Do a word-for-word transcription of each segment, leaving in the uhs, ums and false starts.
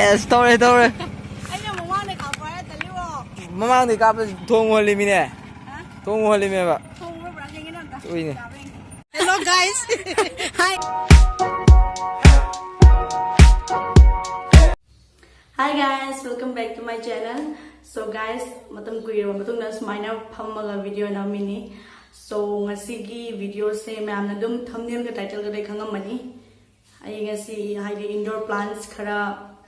ꯑꯦꯁ, ꯇꯧꯔꯦ, ꯇꯧꯔꯦ꯫ ꯑꯩꯅ ꯃꯃꯥꯡꯗ ꯀꯥꯞꯄ ꯍꯥꯏꯔ ꯇꯜꯂꯤꯕꯣ꯫ ꯃꯃꯥꯡꯗꯩ ꯀꯥꯞꯄ ꯊꯣꯡ ꯍꯣꯜꯂꯤꯃꯤꯅꯦ꯫ ꯊꯣꯡ ꯍꯣꯜꯂꯤꯃꯦꯕ꯫ ꯊꯣꯡ ꯍꯣꯜꯂꯕ꯭ꯔꯥ ꯌꯦꯡꯒꯦ ꯑꯝꯇ꯫ ꯎꯏꯅꯦ꯫ Hello guys. Hi. Hi guys, welcome back to my channel. So guys, ꯃꯇꯝ ꯀꯨꯏꯔꯕ ꯃꯇꯨꯡꯗ ꯁꯨꯃꯥꯏꯅ ꯐꯝꯃꯒ video ꯅꯝꯃꯤꯅꯤ꯫ So ꯉꯁꯤꯒꯤ videoꯁꯦ ꯃꯌꯥꯝꯅ ꯑꯗꯨꯝ thumbnailꯒ titleꯒꯗꯩ ꯈꯪꯉꯝꯃꯅꯤ꯫ ꯑꯩ ꯉꯁꯤ ꯍꯥꯏꯗꯤ indoor plants ꯈꯔ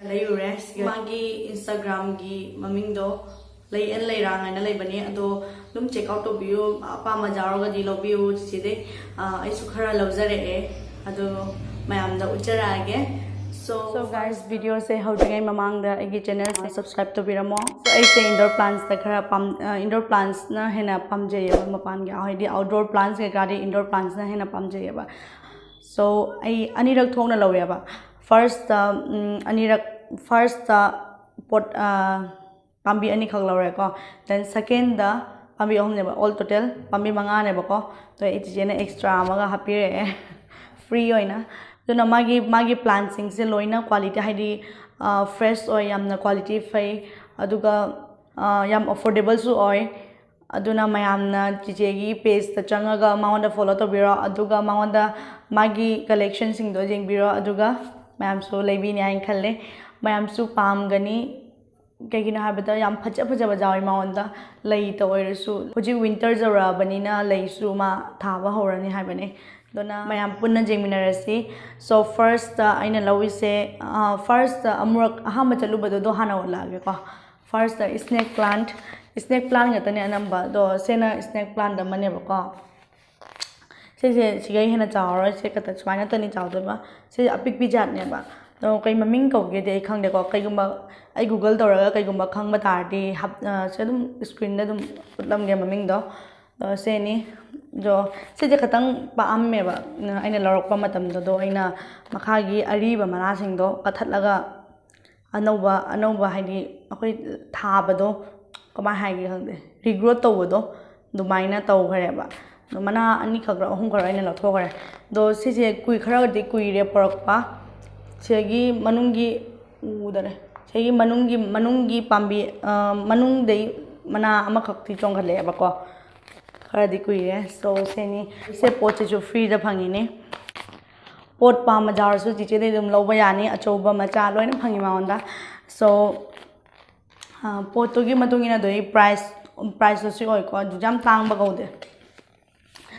ꯂꯩꯔꯨꯔꯦ꯫ ꯃꯥꯒꯤ Instagramꯒꯤ ꯃꯃꯤꯡꯗꯣ ꯂꯩ ꯑꯦꯟ ꯂꯩꯔꯥꯡ ꯍꯥꯏꯅ ꯂꯩꯕꯅꯦ, ꯑꯗꯣ ꯑꯗꯨꯝ check out ꯇꯧꯕꯤꯌꯨ, ꯑꯄꯥꯝꯕ ꯌꯥꯎꯔꯒꯗꯤ ꯂꯧꯕꯤꯌꯨ ꯆꯤꯆꯦꯗꯩ꯫ ꯑꯥ, ꯑꯩꯁꯨ ꯈꯔ ꯂꯧꯖꯔꯛꯑꯦ, ꯑꯗꯣ ꯃꯌꯥꯝꯗ ꯎꯠꯆꯔꯛꯑꯒꯦ꯫ So, so guys, videoꯁꯦ ꯍꯧꯗ꯭ꯔꯤꯉꯩ ꯃꯃꯥꯡꯗ ꯑꯩꯒꯤ channelꯁꯦ subscribe ꯇꯧꯕꯤꯔꯝꯃꯣ꯫ So, ꯑꯩꯁꯦ indoor plantsꯇ ꯈꯔ ꯄꯥꯝ ꯑ, indoor plantsꯅ ꯍꯦꯟꯅ ꯄꯥꯝꯖꯩꯌꯦꯕ, ꯃꯄꯥꯟꯒꯤ ꯍꯥꯏꯗꯤ outdoor plants ꯀꯩꯀꯥꯗꯤ indoor plantsꯅ ꯍꯦꯟꯅ ꯄꯥꯝꯖꯩꯌꯦꯕ꯫ So ꯑꯩ ꯑꯅꯤꯔꯛ ꯊꯣꯛꯅ ꯂꯧꯋꯦꯕ꯫ Firstꯇ, ꯎꯝ, ꯑꯅꯤꯔꯛ firstꯇ ꯄꯣꯠ, ꯑ, ꯄꯥꯝꯕꯤ ꯑꯅꯤꯈꯛ ꯂꯧꯔꯦꯀꯣ꯫ Then secondꯇ ꯄꯥꯝꯕꯤ ꯑꯍꯨꯝꯅꯦꯕ, all total ꯄꯥꯝꯕꯤ ꯃꯉꯥꯅꯦꯕꯀꯣ꯫ ꯑꯗꯣ ꯑꯩ ꯆꯤꯆꯦꯅ extra ꯑꯃꯒ ꯍꯥꯞꯄꯤꯔꯛꯑꯦ free ꯑꯣꯏꯅ꯫ ꯑꯗꯨꯅ ꯃꯥꯒꯤ, ꯃꯥꯒꯤ plantꯁꯤꯡꯁꯦ ꯂꯣꯏꯅ quality ꯍꯥꯏꯗꯤ, ꯑ, fresh ꯑꯣꯏ, ꯌꯥꯝꯅ quality ꯐꯩ, ꯑꯗꯨꯒ, ꯑ, ꯌꯥꯝ affordablesꯨ ꯑꯣꯏ꯫ ꯑꯗꯨꯅ ꯃꯌꯥꯝꯅ ꯆꯤꯆꯦꯒꯤ pageꯇ ꯆꯪꯉꯒ ꯃꯉꯣꯟꯗ follow ꯇꯧꯕꯤꯔꯣ, ꯑꯗꯨꯒ ꯃꯉꯣꯟꯗ ꯃꯥꯒꯤ collectionꯁꯤꯡꯗꯣ ꯌꯦꯡꯕꯤꯔꯣ, ꯑꯗꯨꯒ ꯃꯌꯥꯝꯁꯨ ꯂꯩꯕꯤꯅꯤ ꯍꯥꯏꯅ ꯈꯜꯂꯦ꯫ ꯃꯌꯥꯝꯁꯨ ꯄꯥꯝꯒꯅꯤ, ꯀꯩꯒꯤꯅꯣ ꯍꯥꯏꯕꯗ ꯌꯥꯝ ꯐꯖ ꯐꯖꯕ ꯌꯥꯎꯋꯤ ꯃꯉꯣꯟꯗ꯫ ꯂꯩꯇ ꯑꯣꯏꯔꯁꯨ ꯍꯧꯖꯤꯛ winter ꯌꯧꯔꯛꯑꯕꯅꯤꯅ ꯂꯩꯁꯨ ꯃꯥ ꯊꯥꯕ ꯍꯧꯔꯅꯤ ꯍꯥꯏꯕꯅꯦ꯫ ꯑꯗꯨꯅ ꯃꯌꯥꯝ ꯄꯨꯟꯅ ꯌꯦꯡꯃꯤꯟꯅꯔꯁꯤ꯫ So firstꯇ ꯑꯩꯅ ꯂꯧꯔꯤꯁꯦ, ꯑ, firstꯇ ꯑꯃꯨꯔꯛ ꯑꯍꯥꯟꯕ ꯆꯠꯂꯨꯕꯗꯣ ꯑꯗꯣ ꯍꯥꯟꯅ ꯎꯠꯂꯛꯑꯒꯦꯀꯣ꯫ Firstꯇ snake plant, snake plant ꯉꯥꯛꯇꯅꯦ ꯑꯅꯝꯕ, ꯑꯗꯣ ꯁꯤꯅ snake plant ꯑꯃꯅꯦꯕꯀꯣ꯫ ꯁꯤꯁꯦ ꯁꯤꯒꯩ ꯍꯦꯟꯅ ꯆꯥꯎꯔꯔꯣꯏ, ꯁꯤ ꯈꯛꯇ ꯁꯨꯃꯥꯏꯅ ꯉꯥꯛꯇꯅꯤ ꯆꯥꯎꯗꯣꯏꯕ꯫ ꯁꯤꯁꯦ ꯑꯄꯤꯛꯄꯤ ꯖꯥꯠꯅꯦꯕ꯫ ꯑꯗꯣ ꯀꯩ ꯃꯃꯤꯡ ꯀꯧꯒꯦꯗꯤ ꯑꯩ ꯈꯪꯗꯦꯀꯣ꯫ ꯀꯩꯒꯨꯝꯕ ꯑꯩ Google ꯇꯧꯔꯒ ꯀꯩꯒꯨꯝꯕ ꯈꯪꯕ ꯇꯥꯔꯗꯤ ꯍꯥꯞ-, ꯑ, ꯁꯤ ꯑꯗꯨꯝ screenꯗ ꯑꯗꯨꯝ ꯎꯠꯂꯝꯒꯦ ꯃꯃꯤꯡꯗꯣ꯫ ꯑꯗꯣ ꯁꯤꯅꯤ꯫ ꯑꯗꯣ ꯁꯤꯁꯦ ꯈꯇꯪ ꯄꯥꯛꯑꯝꯃꯦꯕ, ꯑꯩꯅ ꯂꯧꯔꯛꯄ ꯃꯇꯝꯗꯨꯗꯣ꯫ ꯑꯩꯅ ꯃꯈꯥꯒꯤ ꯑꯔꯤꯕ ꯃꯅꯥꯁꯤꯡꯗꯣ ꯀꯛꯊꯠꯂꯒ ꯑꯅꯧꯕ, ꯑꯅꯧꯕ ꯍꯥꯏꯗꯤ ꯑꯩꯈꯣꯏ ꯊꯥꯕꯗꯣ, ꯀꯃꯥꯏ ꯍꯥꯏꯒꯦ ꯈꯪꯗꯦ, regrowth ꯇꯧꯕꯗꯣ ꯑꯗꯨꯃꯥꯏꯅ ꯇꯧꯈ꯭ꯔꯦꯕ꯫ ꯑꯗꯣ ꯃꯅꯥ ꯑꯅꯤꯈꯛꯔ ꯑꯍꯨꯝꯈꯛꯔ ꯑꯩꯅ ꯂꯧꯊꯣꯛꯈ꯭ꯔꯦ꯫ ꯑꯗꯣ ꯁꯤꯁꯦ ꯀꯨꯏ-, ꯈꯔꯗꯤ ꯀꯨꯏꯔꯦ ꯄꯨꯔꯛꯄ꯫ ꯁꯤꯒꯤ ꯃꯅꯨꯡꯒꯤ ꯎꯗꯔꯦ꯫ ꯁꯤꯒꯤ ꯃꯅꯨꯡꯒꯤ, ꯃꯅꯨꯡꯒꯤ ꯄꯥꯝꯕꯤ, ꯑ, ꯃꯅꯨꯡꯗꯩ ꯃꯅꯥ ꯑꯃꯈꯛꯇꯤ ꯆꯣꯡꯈꯠꯂꯛꯑꯦꯕꯀꯣ꯫ ꯈꯔꯗꯤ ꯀꯨꯏꯔꯦ꯫ So, ꯁꯤꯅꯤ꯫ ꯁꯦ ꯄꯣꯠꯁꯤꯁꯨ free ꯗ ꯐꯪꯉꯤꯅꯦ꯫ ꯄꯣꯠ ꯄꯥꯝꯕ ꯌꯥꯎꯔꯁꯨ ꯆꯤꯆꯦꯗꯩ ꯑꯗꯨꯝ ꯂꯧꯕ ꯌꯥꯅꯤ꯫ ꯑꯆꯧꯕ, ꯃꯆꯥ ꯂꯣꯏꯅ ꯐꯪꯉꯤ ꯃꯉꯣꯟꯗ꯫ So, ꯑ, ꯄꯣꯠꯇꯨꯒꯤ ꯃꯇꯨꯡ ꯏꯟꯅ ꯑꯗꯨꯒꯤ price, price ꯇꯨ ꯁꯤ ꯑꯣꯏꯀꯣ꯫ ꯑꯗꯨ ꯌꯥꯝ ꯇꯥꯡꯕ ꯀꯧꯗꯦ꯫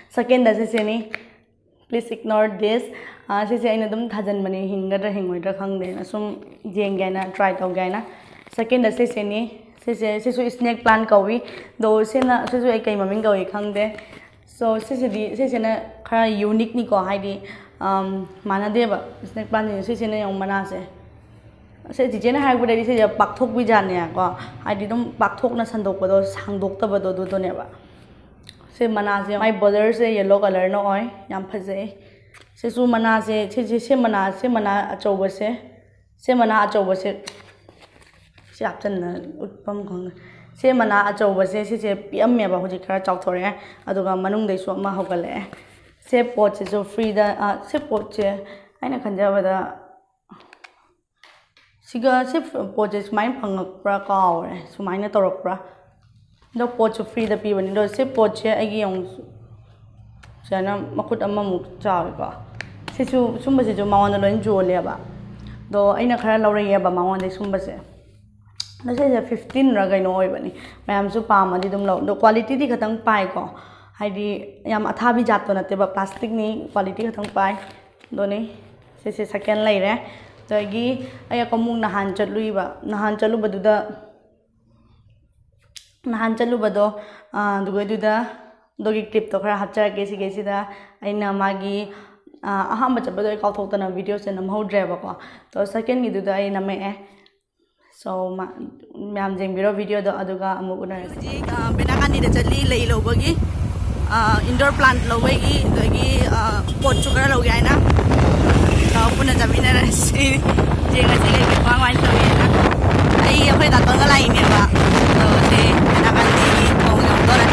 Second the ꯁꯤꯁꯤꯅꯤ꯫ Please ignore this. ꯑ, ꯁꯤꯁꯦ ꯑꯩꯅ ꯑꯗꯨꯝ ꯊꯥꯖꯤꯟꯕꯅꯦ, ꯍꯤꯡꯒꯗ꯭ꯔꯥ ꯍꯤꯡꯉꯣꯏꯗ꯭ꯔꯥ ꯈꯪꯗꯦꯅ ꯁꯨꯝ ꯌꯦꯡꯒꯦ ꯍꯥꯏꯅ, try ꯇꯧꯒꯦ ꯍꯥꯏꯅ꯫ Second ꯗ ꯁꯤꯁꯤꯅꯤ꯫ ꯁꯤꯁꯦ, ꯁꯤꯁꯨ snake plant ꯀꯧꯏ꯫ ꯑꯗꯣ ꯁꯤꯅ, ꯁꯤꯁꯨ ꯑꯩ ꯀꯩ ꯃꯃꯤꯡ ꯀꯧꯏ ꯈꯪꯗꯦ꯫ So, ꯁꯤꯁꯤꯗꯤ, ꯁꯤꯁꯤꯅ ꯈꯔ unique ꯅꯤꯀꯣ, ꯍꯥꯏꯗꯤ, ꯑꯝ, ꯃꯥꯟꯅꯗꯦꯕ snake plant ꯁꯤꯡꯁꯦ꯫ ꯁꯤꯁꯤꯅ ꯌꯦꯡꯉꯨ ꯃꯅꯥꯁꯦ꯫ ꯁꯤ ꯆꯤꯆꯦꯅ ꯍꯥꯏꯔꯛꯄꯗꯗꯤ ꯁꯤꯁꯦ ꯄꯥꯛꯊꯣꯛꯄꯤ ꯖꯥꯠꯅꯦꯀꯣ, ꯍꯥꯏꯗꯤ ꯑꯗꯨꯝ ꯄꯥꯛꯊꯣꯛꯅ ꯁꯟꯗꯣꯛꯄꯗꯣ, ꯁꯥꯡꯗꯣꯛꯇꯕꯗꯣ ꯑꯗꯨꯗꯣꯅꯦꯕ꯫ ꯁꯤ ꯃꯅꯥꯁꯦ, ꯃꯥꯏ border ꯁꯦ yellow colour ꯅ ꯑꯣꯏ, ꯌꯥꯝ ꯐꯖꯩ꯫ ꯁꯤꯁꯨ ꯃꯅꯥꯁꯦ, ꯁꯤꯁꯦ, ꯁꯤ ꯃꯅꯥ, ꯁꯤ ꯃꯅꯥ ꯑꯆꯧꯕꯁꯦ, ꯁꯤ ꯃꯅꯥ ꯑꯆꯧꯕꯁꯦ, ꯁꯤ ꯍꯥꯞꯆꯤꯟꯅ ꯎꯠꯐꯝ ꯈꯪꯗꯦ꯫ ꯁꯤ ꯃꯅꯥ ꯑꯆꯧꯕꯁꯦ, ꯁꯤꯁꯦ ꯄꯤꯛꯑꯝꯃꯦꯕ, ꯍꯧꯖꯤꯛ ꯈꯔ ꯆꯥꯎꯊꯣꯔꯛꯑꯦ, ꯑꯗꯨꯒ ꯃꯅꯨꯡꯗꯩꯁꯨ ꯑꯃ ꯍꯧꯒꯠꯂꯛꯑꯦ꯫ ꯁꯦ ꯄꯣꯠꯁꯤꯁꯨ free ꯗ, ꯑ, ꯁꯤ ꯄꯣꯠꯁꯦ ꯑꯩꯅ ꯈꯟꯖꯕꯗ ꯁꯤꯒ ꯁꯤ ꯄꯣꯠꯁꯦ ꯁꯨꯃꯥꯏꯅ ꯐꯪꯉꯛꯄ꯭ꯔꯥ ꯀꯥꯎꯔꯦ, ꯁꯨꯃꯥꯏꯅ ꯇꯧꯔꯛꯄ꯭ꯔꯥ꯫ ꯑꯗꯣ ꯄꯣꯠꯁꯨ free ꯗ ꯄꯤꯕꯅꯤ꯫ ꯑꯗꯣ ꯁꯤ ꯄꯣꯠꯁꯦ ꯑꯩꯒꯤ ꯌꯦꯡꯉꯨ, ꯁꯨꯃꯥꯏꯅ ꯃꯈꯨꯠ ꯑꯃꯃꯨꯛ ꯆꯥꯎꯋꯦꯀꯣ꯫ ꯁꯤꯁꯨ, ꯁꯨꯝꯕꯁꯤꯁꯨ ꯃꯉꯣꯟꯗ ꯂꯣꯏ ꯌꯣꯜꯂꯦꯕ꯫ ꯑꯗꯣ ꯑꯩꯅ ꯈꯔ ꯂꯧꯔꯛꯑꯦꯕ ꯃꯉꯣꯟꯗꯩ ꯁꯨꯝꯕꯁꯦ꯫ ꯑꯗꯣ ꯁꯤꯁꯦ fifteen ꯔ ꯀꯩꯅꯣ ꯑꯣꯏꯕꯅꯤ꯫ ꯃꯌꯥꯝꯁꯨ ꯄꯥꯝꯃꯗꯤ ꯑꯗꯨꯝ ꯂꯧ꯫ ꯑꯗꯣ quality ꯗꯤ ꯈꯇꯪ ꯄꯥꯏꯀꯣ, ꯍꯥꯏꯗꯤ ꯌꯥꯝ ꯑꯊꯥꯕꯤ ꯖꯥꯠꯇꯣ ꯅꯠꯇꯦꯕ, plastic ꯅꯤ, quality ꯈꯇꯪ ꯄꯥꯏ꯫ ꯑꯗꯨꯅꯤ꯫ ꯁꯤꯁꯦ second ꯂꯩꯔꯦ꯫ ꯑꯗꯒꯤ ꯑꯩ ꯑꯃꯨꯛ ꯅꯍꯥꯟ ꯆꯠꯂꯨꯏꯕ, ꯅꯍꯥꯟ ꯆꯠꯂꯨꯕꯗꯨꯗ, ꯅꯍꯥꯟ ꯆꯠꯂꯨꯕꯗꯣ, ꯑꯥ, ꯑꯗꯨꯒꯩꯗꯨꯗ, ꯑꯗꯨꯒꯤ clip ꯇꯣ ꯈꯔ ꯍꯥꯞꯆꯔꯛꯀꯦ ꯁꯤꯒꯩꯁꯤꯗ꯫ ꯑꯩꯅ ꯃꯥꯒꯤ, ꯑꯥ, ꯑꯍꯥꯟꯕ ꯆꯠꯄꯗꯣ ꯑꯩ ꯀꯥꯎꯊꯣꯛꯇꯅ video ꯁꯦ ꯅꯝꯍꯧꯗ꯭ꯔꯦꯕꯀꯣ꯫ ꯑꯗꯣ second ꯒꯤꯗꯨꯗ ꯑꯩ ꯅꯝꯃꯛꯑꯦ꯫ So, ꯃ-, ꯃꯌꯥꯝ ꯌꯦꯡꯕꯤꯔꯣ video ꯗꯣ, ꯑꯗꯨꯒ ꯑꯃꯨꯛ ꯎꯅꯔꯁꯤ꯫ ꯍꯧꯖꯤꯛ, ꯑ, ꯕꯦꯅꯥꯀꯥꯟꯗꯤꯗ ꯆꯠꯂꯤ, ꯂꯩ ꯂꯧꯕꯒꯤ, ꯑ, indoor plant ꯂꯧꯕꯒꯤ, ꯑꯗꯒꯤ, ꯑ, ꯄꯣꯠꯁꯨ ꯈꯔ ꯂꯧꯒꯦ ꯍꯥꯏꯅ꯫ ꯑ, ꯄꯨꯟꯅ ꯆꯠꯃꯤꯟꯅꯔꯁꯤ꯫ ꯌꯦꯡꯉꯁꯤ ꯀꯩ ꯀꯩ ꯀꯃꯥꯏ ꯀꯃꯥꯏꯅ ꯇꯧꯏꯅ꯫ ꯑꯩ ꯑꯩꯈꯣꯏ ꯗꯥꯇꯣꯟꯒ ꯂꯥꯛꯏꯅꯦꯕ꯫ ꯑꯗꯣ ꯁꯤ ꯕꯦꯅꯥꯀꯥꯟꯗꯤꯒꯤ ꯊꯣꯡ ꯌꯧꯗꯣꯔꯦ꯫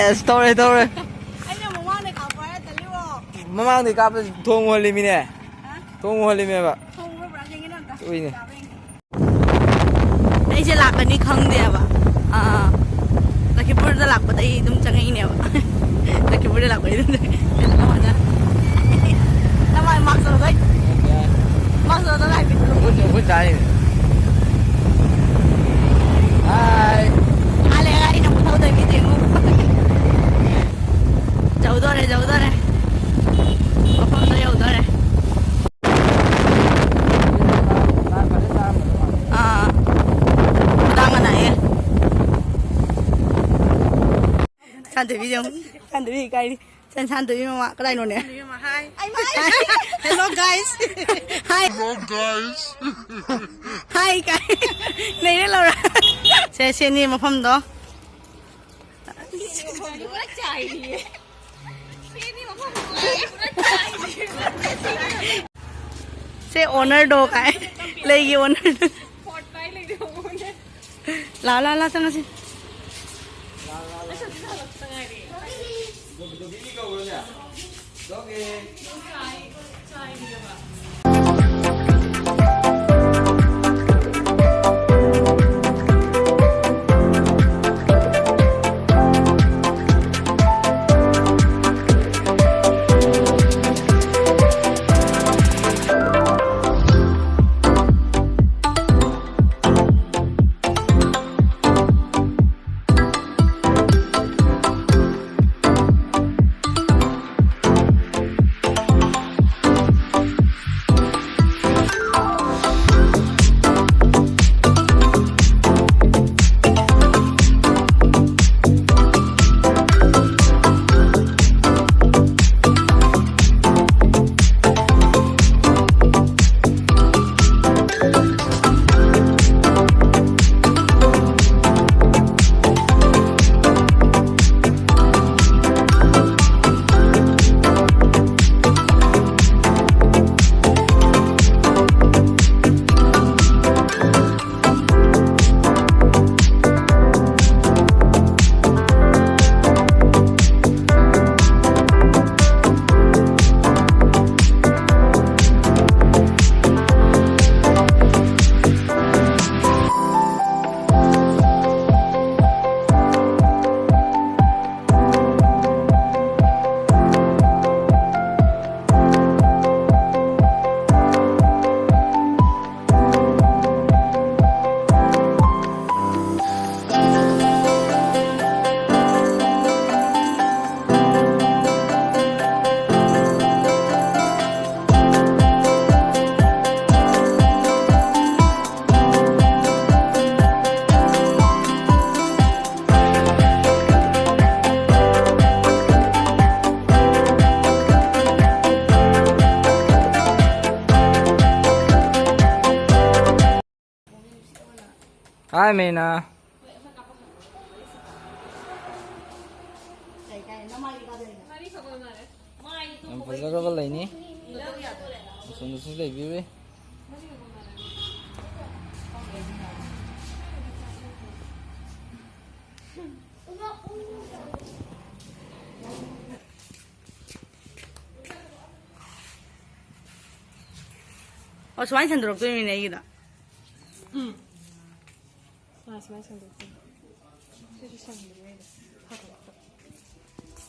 ꯑꯁ, ꯇꯧꯔꯦ, ꯇꯧꯔꯦ꯫ ꯑꯩꯅ ꯃꯃꯥꯡꯗ ꯀꯥꯞꯄ ꯍꯥꯏꯔ ꯇꯜꯂꯤꯕꯣ꯫ ꯃꯃꯥꯡꯗꯩ ꯀꯥꯞꯄ ꯊꯣꯡ ꯍꯣꯜꯂꯤꯃꯤꯅꯦ꯫ ꯍꯥ? ꯊꯣꯡ ꯍꯣꯜꯂꯤꯃꯦꯕ꯫ ꯊꯣꯡ ꯍꯣꯜꯂꯕ꯭ꯔꯥ? ꯌꯦꯡꯒꯦꯅꯦ ꯑꯝꯇ꯫ ꯎꯏꯅꯦ꯫ ꯌꯥꯕ꯭ꯔꯥ ꯌꯦꯡꯒꯦ꯫ ꯑꯩꯁꯦ ꯂꯥꯛꯀꯅꯤ ꯈꯪꯗꯦꯕ꯫ ꯑꯥ, ꯂꯈꯤꯄꯨꯔꯗ ꯂꯥꯛꯄꯗ ꯑꯩ ꯑꯗꯨꯝ ꯆꯪꯉꯛꯏꯅꯦꯕ꯫ ꯂꯈꯤꯄꯨꯔꯗ ꯂꯥꯛꯄꯗ ꯑꯩ ꯑꯗꯨꯝ ꯆꯪꯉꯛꯏ꯫ ꯅꯃꯥꯏꯗ꯫ ꯅꯃꯥꯏ ꯃꯥꯛꯁ ꯇꯧꯔꯒ꯫ ꯃꯥꯛꯁ ꯇꯧꯔꯒ ꯂꯥꯛꯑꯦ꯫ ꯍꯥꯏ꯫ ꯍꯥꯂꯦ, ꯑꯩꯅ ꯑꯃꯨꯛ ꯊꯧꯗꯣꯏ ꯃꯤꯗꯤ ꯑꯃꯨꯛ꯫ ꯌꯧꯗꯣꯔꯦ, ꯌꯧꯗꯣꯔꯦ꯫ ꯃꯐꯝꯗꯣ ꯌꯧꯗꯣꯔꯦ꯫ ꯑꯥ꯫ ꯈꯨꯗꯥꯡꯒ ꯅꯥꯏꯌꯦ꯫ ꯁꯥꯟꯇꯣꯏꯕꯤꯁꯦ ꯑꯃꯨꯛ, ꯁꯥꯟꯇꯣꯏꯕꯤ ꯏꯀꯥꯏꯔꯤ꯫ ꯁꯟ ꯁꯥꯟꯗꯣꯏꯕꯤ ꯃꯃꯥ ꯀꯗꯥꯏꯅꯣꯅꯦ? ꯏꯕꯦꯝꯃ, ꯍꯥꯏ꯫ Hello, guys. Hi. Hello, guys. Hi, guys. ꯅꯩꯔꯦ ꯂꯧꯔ꯫ ꯁꯦ, ꯁꯤꯅꯤ ꯃꯐꯝꯗꯣ꯫ ꯁꯦ, ownerꯗꯣ ꯀꯥꯏ꯫ ꯂꯩꯒꯤ ownerꯗꯣ꯫ ꯂꯥꯛꯑꯣ, ꯂꯥꯛꯑꯣ, ꯂꯥꯛꯑꯣ, ꯆꯪꯉꯁꯤ꯫ Hi, Meena. ꯌꯥꯝ ꯐꯖꯔꯒ ꯂꯩꯅꯤ꯫ ꯑꯁꯣꯝꯗꯁꯨ ꯂꯩꯕꯤꯔꯤ꯫ ꯑꯣ, ꯁꯨꯃꯥꯏꯅ ꯁꯟꯗꯣꯔꯛꯇꯣꯏꯅꯤꯅꯦ ꯑꯩꯒꯤꯗ꯫ ꯎꯝ꯫ ꯑꯥ, ꯁꯨꯃꯥꯏꯅ ꯁꯟꯗꯣꯛꯇꯣꯏꯅꯤ꯫ ꯁꯤꯁꯨ ꯁꯟꯗꯣꯛꯑꯦ ꯑꯩꯗꯣ꯫ ꯐꯔꯛꯄ꯫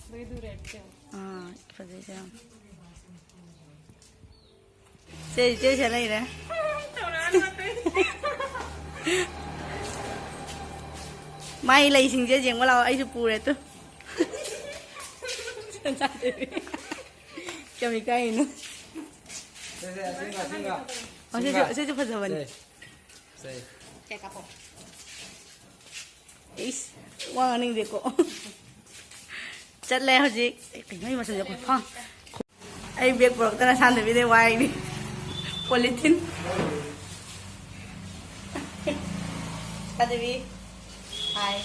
ꯑꯗꯩ ꯑꯗꯨ ꯔꯦꯗꯁꯦ ꯌꯦꯡꯉꯣ꯫ ꯑꯥ, ꯐꯖꯩꯁꯦ ꯌꯥꯝ꯫ ꯁꯦ, ꯏꯆꯦ ꯁꯦ ꯂꯩꯔꯦ꯫ ꯃꯥꯏ ꯂꯩꯁꯤꯡꯁꯦ ꯌꯦꯡꯕ ꯂꯥꯛꯑꯣ, ꯑꯩꯁꯨ ꯄꯨꯔꯦ ꯇꯨ꯫ ꯀꯌꯥꯝ ꯏꯀꯥꯏꯅꯣ꯫ ꯁꯦ, ꯁꯦ, ꯑꯁꯤꯒ, ꯑꯁꯤꯒ꯫ ꯑꯣ, ꯁꯤꯁꯨ, ꯑꯁꯤꯒ꯫ ꯁꯤꯁꯨ ꯐꯖꯕꯅꯤ꯫ ꯁꯦ, ꯁꯦ꯫ ꯀꯌꯥ ꯀꯥꯞꯄꯣ? ꯏꯁ, ꯋꯥ ꯉꯥꯡꯅꯤꯡꯗꯦꯀꯣ꯫ ꯆꯠꯂꯦ ꯍꯧꯖꯤꯛ꯫ ꯑꯦ, ꯀꯩꯅꯣ ꯑꯩ ꯃꯆꯨꯁꯦ ꯈꯨꯐꯪ꯫ ꯑꯩ ꯕꯦꯒ ꯄꯨꯔꯛꯇꯅ ꯁꯥꯟꯗꯕꯤꯗ ꯋꯥꯏꯅꯤ꯫ ꯄꯣꯂꯤꯊꯤꯟ꯫ ꯁꯥꯟꯗꯕꯤ꯫ ꯍꯥꯏ꯫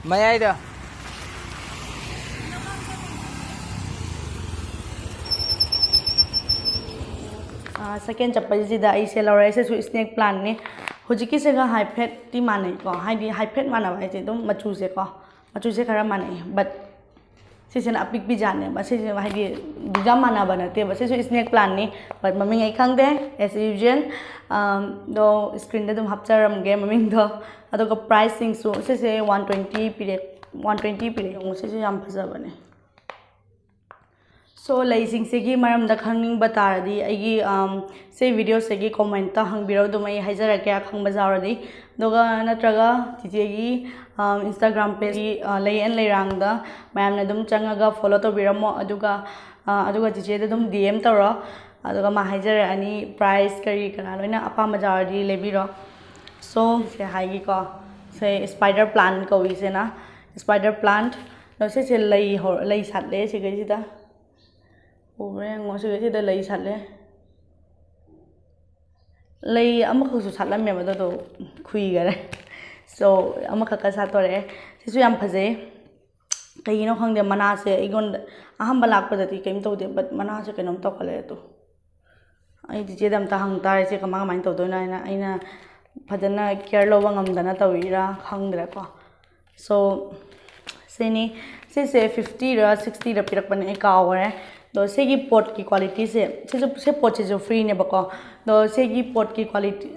ꯃꯌꯥꯏꯗ꯫ ꯑꯥ, ꯁꯦꯀꯦꯟ ꯆꯠꯄꯁꯤꯗ ꯑꯩꯁꯦ ꯂꯧꯔꯦ꯫ ꯁꯤꯁꯨ ꯁ꯭ꯅꯦꯛ ꯄ꯭ꯂꯥꯟꯅꯦ꯫ ꯍꯧꯖꯤꯛꯀꯤꯁꯤꯒ ꯍꯥꯏꯐꯦꯠꯇꯤ ꯃꯥꯟꯅꯩꯀꯣ, ꯍꯥꯏꯗꯤ ꯍꯥꯏꯐꯦꯠ ꯃꯥꯟꯅꯕ ꯍꯥꯏꯁꯦ ꯑꯗꯨꯝ ꯃꯆꯨꯁꯦꯀꯣ, ꯃꯆꯨꯁꯦ ꯈꯔ ꯃꯥꯟꯅꯩ, but ꯁꯤꯁꯤꯅ ꯑꯄꯤꯛꯄꯤ ꯖꯥꯠꯅꯦꯕ꯫ ꯁꯤꯁꯦ ꯍꯥꯏꯗꯤ ꯌꯥꯝ ꯃꯥꯟꯅꯕ ꯅꯠꯇꯦꯕ꯫ ꯁꯤꯁꯨ ꯁ꯭ꯅꯦꯛ ꯄ꯭ꯂꯥꯟꯅꯤ, but ꯃꯃꯤꯡ ꯑꯩ ꯈꯪꯗꯦ, as usual꯫ ꯑꯝ, ꯑꯗꯣ ꯁ꯭ꯀ꯭ꯔꯤꯟꯗ ꯑꯗꯨꯝ ꯍꯥꯞꯆꯔꯝꯒꯦ ꯃꯃꯤꯡꯗꯣ꯫ ꯑꯗꯨꯒ ꯄ꯭ꯔꯥꯏꯁꯁꯤꯡꯁꯨ ꯁꯤꯁꯦ ꯋꯥꯟ ꯇ꯭ꯋꯦꯟꯇꯤ ꯄꯤꯔꯦ, ꯋꯥꯟ ꯇ꯭ꯋꯦꯟꯇꯤ ꯄꯤꯔꯦ꯫ ꯌꯦꯡꯉꯣ, ꯁꯤꯁꯨ ꯌꯥꯝ ꯐꯖꯕꯅꯦ꯫ So, ꯂꯩꯁꯤꯡꯁꯤꯒꯤ ꯃꯔꯝꯗ ꯈꯪꯅꯤꯡꯕ ꯇꯥꯔꯗꯤ ꯑꯩꯒꯤ, ꯑꯝ, ꯁꯤ ꯚꯤꯗꯤꯑꯣꯁꯤꯒꯤ ꯀꯣꯃꯦꯟꯠꯇ ꯍꯪꯕꯤꯔꯣ, ꯑꯗꯨꯝ ꯑꯩ ꯍꯥꯏꯖꯔꯛꯀꯦ ꯑꯈꯪꯕ ꯌꯥꯎꯔꯗꯤ꯫ ꯑꯗꯨꯒ ꯅꯠꯇ꯭ꯔꯒ ꯆꯤꯆꯦꯒꯤ, ꯑꯝ, Instagram page, ꯑ, ꯂꯩ ꯑꯦꯟ ꯂꯩꯔꯥꯡꯗ ꯃꯌꯥꯝꯅ ꯑꯗꯨꯝ ꯆꯪꯉꯒ follow ꯇꯧꯕꯤꯔꯝꯃꯣ꯫ ꯑꯗꯨꯒ, ꯑ, ꯑꯗꯨꯒ ꯆꯤꯆꯦꯗ ꯑꯗꯨꯝ D M ꯇꯧꯔꯣ꯫ ꯑꯗꯨꯒ ꯃꯥ ꯍꯥꯏꯖꯔꯛꯑꯅꯤ, price ꯀꯔꯤ ꯀꯔꯥ ꯂꯣꯏꯅ ꯑꯄꯥꯝꯕ ꯌꯥꯎꯔꯗꯤ ꯂꯩꯕꯤꯔꯣ꯫ So, ꯁꯦ ꯍꯥꯏꯒꯦꯀꯣ, ꯁꯦ spider plant ꯀꯧꯏ ꯁꯤꯅ, spider plant꯫ ꯑꯗꯣ ꯁꯤꯁꯦ ꯂꯩ ꯍꯧ-, ꯂꯩ ꯁꯥꯠꯂꯦ ꯁꯤꯈꯩꯁꯤꯗ꯫ ꯎꯕ꯭ꯔꯥ ꯌꯦꯡꯉꯣ, ꯁꯤꯈꯩꯁꯤꯗ ꯂꯩ ꯁꯥꯠꯂꯦ꯫ ꯂꯩ ꯑꯃꯈꯛꯁꯨ ꯁꯥꯠꯂꯝꯃꯦꯕ, ꯑꯗꯨꯗꯣ ꯈꯨꯏꯈꯔꯦ꯫ So, ꯑꯃꯈꯛꯀ ꯁꯥꯠꯇꯣꯔꯛꯑꯦ꯫ ꯁꯤꯁꯨ ꯌꯥꯝ ꯐꯖꯩ꯫ ꯀꯩꯒꯤꯅꯣ ꯈꯪꯗꯦ, ꯃꯅꯥꯁꯦ ꯑꯩꯉꯣꯟꯗ ꯑꯍꯥꯟꯕ ꯂꯥꯛꯄꯗꯗꯤ ꯀꯩꯝ ꯇꯧꯗꯦ, but ꯃꯅꯥꯁꯦ ꯀꯩꯅꯣꯝ ꯇꯧꯈꯠꯂꯛꯑꯦ꯫ ꯑꯗꯣ ꯑꯩ ꯆꯤꯆꯦꯗ ꯑꯝꯇ ꯍꯪ ꯇꯥꯔꯦ, ꯁꯤ ꯀꯃꯥꯏ ꯀꯃꯥꯏꯅ ꯇꯧꯗꯣꯏꯅꯣ ꯍꯥꯏꯅ꯫ ꯑꯩꯅ ꯐꯖꯅ care ꯂꯧꯕ ꯉꯝꯗꯅ ꯇꯧꯔꯤꯔꯥ ꯈꯪꯗ꯭ꯔꯦꯀꯣ꯫ So, ꯁꯤꯅꯤ꯫ ꯁꯤꯁꯦ fiftyꯔ sixtyꯔ ꯄꯤꯔꯛꯄꯅꯦ, ꯑꯩ ꯀꯥꯎꯈ꯭ꯔꯦ꯫ ꯑꯗꯣ ꯁꯤꯒꯤ ꯄꯣꯠꯀꯤ qualityꯁꯦ, ꯁꯤꯁꯨ, ꯁꯤ ꯄꯣꯠꯁꯤꯁꯨ freeꯅꯦꯕꯀꯣ꯫ ꯑꯗꯣ ꯁꯤꯒꯤ ꯄꯣꯠꯀꯤ quality,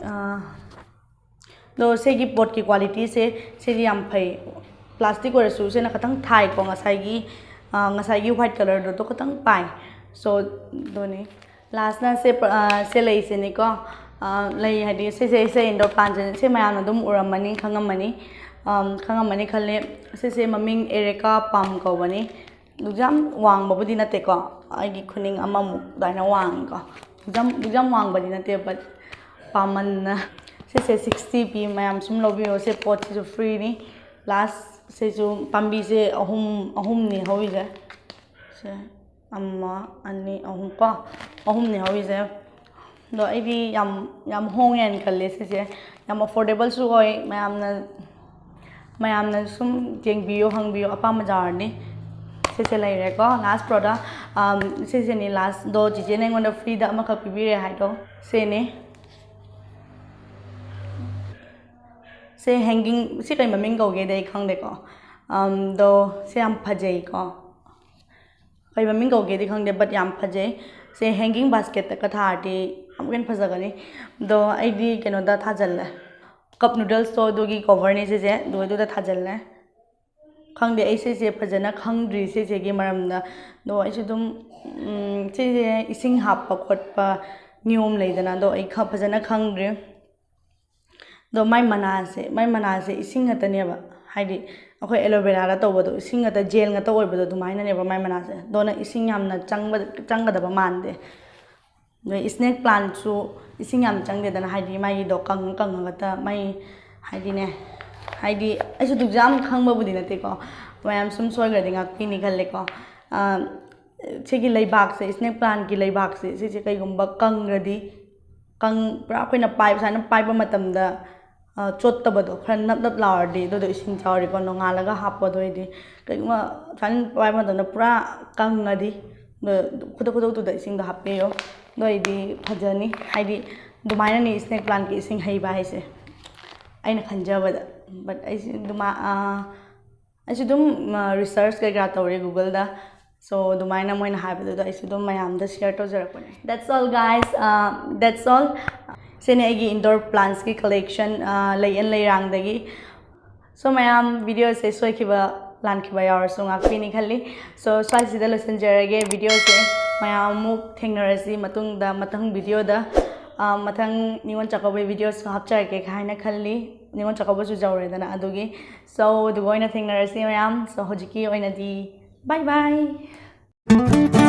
ꯑꯗꯣ ꯁꯤꯒꯤ ꯄꯣꯠꯀꯤ qualityꯁꯦ, ꯁꯤꯗꯤ ꯌꯥꯝ ꯐꯩ꯫ Plastic ꯑꯣꯏꯔꯁꯨ ꯁꯤꯅ ꯈꯤꯇꯪ ꯊꯥꯏꯀꯣ, ꯉꯁꯥꯏꯒꯤ, ꯉꯁꯥꯏꯒꯤ white colourꯗꯣ ꯈꯤꯇꯪ ꯄꯥꯏ꯫ So, ꯑꯗꯨꯅꯤ꯫ Lastꯅ ꯁꯦ, ꯁꯦ ꯂꯩꯁꯤꯅꯤꯀꯣ꯫ ꯂꯩ ꯍꯥꯏꯗꯤ ꯁꯤꯁꯦ, ꯁꯦ indoor plantꯁꯦ, ꯁꯤ ꯃꯌꯥꯝꯅ ꯑꯗꯨꯝ ꯎꯔꯝꯃꯅꯤ, ꯈꯪꯉꯝꯃꯅꯤ꯫ ꯈꯪꯉꯝꯃꯅꯤ ꯈꯜꯂꯦ꯫ ꯁꯤꯁꯦ ꯃꯃꯤꯡ Erica palm ꯀꯧꯕꯅꯤ꯫ ꯑꯗꯨꯛ ꯌꯥꯝ ꯋꯥꯡꯕꯕꯨꯗꯤ ꯅꯠꯇꯦꯀꯣ, ꯑꯩꯒꯤ ꯈꯨꯅꯤꯡ ꯑꯃꯃꯨꯛ ꯑꯗꯨꯃꯥꯏꯅ ꯋꯥꯡꯉꯤꯀꯣ꯫ ꯑꯗꯨꯛ ꯌꯥꯝ, ꯑꯗꯨꯛ ꯌꯥꯝ ꯋꯥꯡꯕꯗꯤ ꯅꯠꯇꯦ, but ꯄꯥꯝꯃꯟꯅ꯫ ꯁꯤꯁꯦ sixty ꯄꯤ, ꯃꯌꯥꯝ ꯁꯨꯝ ꯂꯧꯕꯤꯌꯣ꯫ ꯁꯤ ꯄꯣꯠꯁꯤꯁꯨ freeꯅꯤ꯫ Last ꯁꯤꯁꯨ ꯄꯥꯝꯕꯤꯁꯦ ꯑꯍꯨꯝ, ꯑꯍꯨꯝꯅꯤ ꯍꯧꯔꯤꯁꯦ꯫ ꯁꯦ ꯑꯃ, ꯑꯅꯤ, ꯑꯍꯨꯝ ꯀꯣ, ꯑꯍꯨꯝꯅꯤ ꯍꯧꯔꯤꯁꯦ꯫ ꯑꯗꯣ ꯑꯩꯗꯤ ꯌꯥꯝ, ꯌꯥꯝ ꯍꯣꯡꯉꯦꯅ ꯈꯜꯂꯦ ꯁꯤꯁꯦ꯫ ꯌꯥꯝ affordableꯁꯨ ꯑꯣꯏ꯫ ꯃꯌꯥꯝꯅ, ꯃꯌꯥꯝꯅ ꯁꯨꯝ ꯌꯦꯡꯕꯤꯌꯨ, ꯍꯪꯕꯤꯌꯨ, ꯑꯄꯥꯝꯕ ꯌꯥꯎꯔꯗꯤ꯫ ꯁꯤꯁꯦ ꯂꯩꯔꯦꯀꯣ, last product꯫ ꯁꯤꯁꯤꯅꯤ last꯫ ꯑꯗꯣ ꯆꯤꯆꯦꯅ ꯑꯩꯉꯣꯟꯗ freeꯗ ꯑꯃꯈꯛ ꯄꯤꯕꯤꯔꯦ ꯍꯥꯏꯗꯣ ꯁꯤꯅꯤ꯫ ꯁꯦ hanging, ꯁꯤ ꯀꯩ ꯃꯃꯤꯡ ꯀꯧꯒꯦꯗꯤ ꯑꯩ ꯈꯪꯗꯦꯀꯣ꯫ ꯑꯗꯣ ꯁꯤ ꯌꯥꯝ ꯐꯖꯩꯀꯣ꯫ ꯀꯩ ꯃꯃꯤꯡ ꯀꯧꯒꯦꯗꯤ ꯈꯪꯗꯦ, but ꯌꯥꯝ ꯐꯖꯩ꯫ ꯁꯦ hanging basketꯇꯒ ꯊꯥꯔꯗꯤ ꯑꯃꯨꯛꯀ ꯍꯦꯟꯅ ꯐꯖꯒꯅꯤ꯫ ꯑꯗꯣ ꯑꯩꯗꯤ ꯀꯩꯅꯣꯗ ꯊꯥꯖꯜꯂꯦ, cup noodlesꯇꯣ ꯑꯗꯨꯒꯤ coverꯅꯤ ꯁꯤꯁꯦ, ꯑꯗꯨ, ꯑꯗꯨꯗ ꯊꯥꯖꯜꯂꯦ꯫ ꯈꯪꯗꯦ, ꯑꯩ ꯁꯤꯁꯦ ꯐꯖꯅ ꯈꯪꯗ꯭ꯔꯤ ꯁꯤꯁꯤꯒꯤ ꯃꯔꯝꯗ꯫ ꯑꯗꯣ ꯑꯩꯁꯨ ꯑꯗꯨꯝ, ꯎꯝ, ꯁꯤꯁꯦ ꯏꯁꯤꯡ ꯍꯥꯞꯄ ꯈꯣꯠꯄ ꯅꯤꯌꯣꯝ ꯂꯩꯗꯅ, ꯑꯗꯣ ꯑꯩ ꯈ-, ꯐꯖꯅ ꯈꯪꯗ꯭ꯔꯤ꯫ ꯑꯗꯣ ꯃꯥꯏ ꯃꯅꯥꯁꯦ, ꯃꯥꯏ ꯃꯅꯥꯁꯦ ꯏꯁꯤꯡ ꯉꯥꯛꯇꯅꯦꯕ, ꯍꯥꯏꯗꯤ ꯑꯩꯈꯣꯏ aloe veraꯒ ꯇꯧꯕꯗꯣ, ꯏꯁꯤꯡ ꯉꯥꯛꯇ, gel ꯉꯥꯛꯇ ꯑꯣꯏꯕꯗꯣ ꯑꯗꯨꯃꯥꯏꯅꯅꯦꯕ ꯃꯥꯏ ꯃꯅꯥꯁꯦ꯫ ꯑꯗꯨꯅ ꯏꯁꯤꯡ ꯌꯥꯝꯅ ꯆꯪꯕ, ꯆꯪꯒꯗꯕ ꯃꯥꯟꯗꯦ꯫ ꯑꯗꯩ snake plantꯁꯨ ꯏꯁꯤꯡ ꯌꯥꯝ ꯆꯪꯗꯦꯗꯅ, ꯍꯥꯏꯗꯤ ꯃꯥꯒꯤꯗꯣ ꯀꯪꯉ ꯀꯪꯉꯒꯇ ꯃꯩ, ꯍꯥꯏꯗꯤꯅꯦ, ꯍꯥꯏꯗꯤ ꯑꯩꯁꯨ ꯑꯗꯨꯛ ꯌꯥꯝ ꯈꯪꯕꯕꯨꯗꯤ ꯅꯠꯇꯦꯀꯣ, ꯃꯌꯥꯝ ꯁꯨꯝ ꯁꯣꯏꯈ꯭ꯔꯗꯤ ꯉꯥꯛꯄꯤꯅꯤ ꯈꯜꯂꯦꯀꯣ꯫ ꯑꯥ, ꯁꯤꯒꯤ ꯂꯩꯕꯥꯛꯁꯦ, snake plantꯀꯤ ꯂꯩꯕꯥꯛꯁꯦ, ꯁꯤꯁꯦ ꯀꯩꯒꯨꯝꯕ ꯀꯪꯈ꯭ꯔꯗꯤ, ꯀꯪ ꯄꯨꯔꯥ ꯑꯩꯈꯣꯏꯅ ꯄꯥꯏꯕ ꯁꯨꯃꯥꯏꯅ ꯄꯥꯏꯕ ꯃꯇꯝꯗ ꯑ, ꯆꯣꯠꯇꯕꯗꯣ, ꯈꯔ ꯅꯞ ꯅꯞ ꯂꯥꯎꯔꯗꯤ ꯑꯗꯨꯗꯣ ꯏꯁꯤꯡ ꯆꯥꯎꯔꯤꯀꯣ, ꯅꯣꯡꯉꯥꯜꯂꯒ ꯍꯥꯞꯄꯣ꯫ ꯑꯗꯨ ꯑꯣꯏꯗꯤ ꯀꯩꯒꯨꯝꯕ ꯁꯨꯃꯥꯏꯅ ꯄꯥꯏꯕ ꯃꯇꯝꯗ ꯄꯨꯔꯥ ꯀꯪꯉꯗꯤ ꯑꯗꯣ ꯈꯨꯗꯛ ꯈꯨꯗꯛꯇꯨꯗ ꯏꯁꯤꯡꯗꯣ ꯍꯥꯞꯄꯤꯌꯣ꯫ ꯑꯗꯨ ꯑꯣꯏꯗꯤ ꯐꯖꯅꯤ꯫ ꯍꯥꯏꯗꯤ ꯑꯗꯨꯃꯥꯏꯅꯅꯤ ꯁ꯭ꯅꯦꯛ ꯄ꯭ꯂꯥꯟꯠꯀꯤ ꯏꯁꯤꯡ ꯍꯩꯕ ꯍꯥꯏꯁꯦ, ꯑꯩꯅ ꯈꯟꯖꯕꯗ꯫ But ꯑꯩꯁꯦ ꯑꯗꯨꯃꯥꯏ ꯑꯩꯁꯨ ꯑꯗꯨꯝ ꯔꯤꯁꯔꯁ ꯀꯩꯀꯥ ꯇꯧꯔꯦ ꯒꯨꯒꯜꯗ꯫ So ꯑꯗꯨꯃꯥꯏꯅ ꯃꯣꯏꯅ ꯍꯥꯏꯕꯗꯨꯗ ꯑꯩꯁꯨ ꯑꯗꯨꯝ ꯃꯌꯥꯝꯗ ꯁꯤꯌꯔ ꯇꯧꯖꯔꯛꯄꯅꯦ꯫ That's all guys, that's all꯫ ꯁꯤꯅꯤ ꯑꯩꯒꯤ ꯏꯟꯗꯣꯔ ꯄ꯭ꯂꯥꯟꯠꯁꯀꯤ ꯀꯂꯦꯛꯁꯟ, ꯂꯩꯌꯦꯟ ꯂꯩꯔꯥꯡꯗꯒꯤ꯫ So ꯃꯌꯥꯝ, ꯚꯤꯗꯤꯑꯣꯁꯦ ꯁꯣꯏꯈꯤꯕ ꯂꯥꯟꯈꯤꯕ ꯌꯥꯎꯔꯁꯨ ꯉꯥꯛꯄꯤꯅꯤ ꯈꯜꯂꯤ꯫ So ꯁ꯭ꯋꯥꯏꯁꯤꯗ ꯂꯣꯏꯁꯤꯟꯖꯔꯒꯦ ꯚꯤꯗꯤꯑꯣꯁꯦ꯫ ꯃꯌꯥꯝ ꯑꯃꯨꯛ ꯊꯦꯡꯅꯔꯁꯤ ꯃꯇꯨꯡꯗ, ꯃꯊꯪ ꯚꯤꯗꯤꯑꯣꯗ꯫ ꯃꯊꯪ ꯅꯤꯉꯣꯜ ꯆꯥꯛꯀꯧꯕꯒꯤ ꯚꯤꯗꯤꯑꯣꯁꯨ ꯍꯥꯞꯆꯔꯛꯀꯦ ꯍꯥꯏꯅ ꯈꯜꯂꯤ꯫ ꯅꯤꯉꯣꯜ ꯆꯥꯛꯀꯧꯕꯁꯨ ꯌꯧꯔꯦꯗꯅ ꯑꯗꯨꯒꯤ꯫ So ꯑꯗꯨꯒ ꯑꯣꯏꯅ ꯊꯦꯡꯅꯔꯁꯤ ꯃꯌꯥꯝ꯫ So ꯍꯧꯖꯤꯛꯀꯤ ꯑꯣꯏꯅꯗꯤ bye bye꯫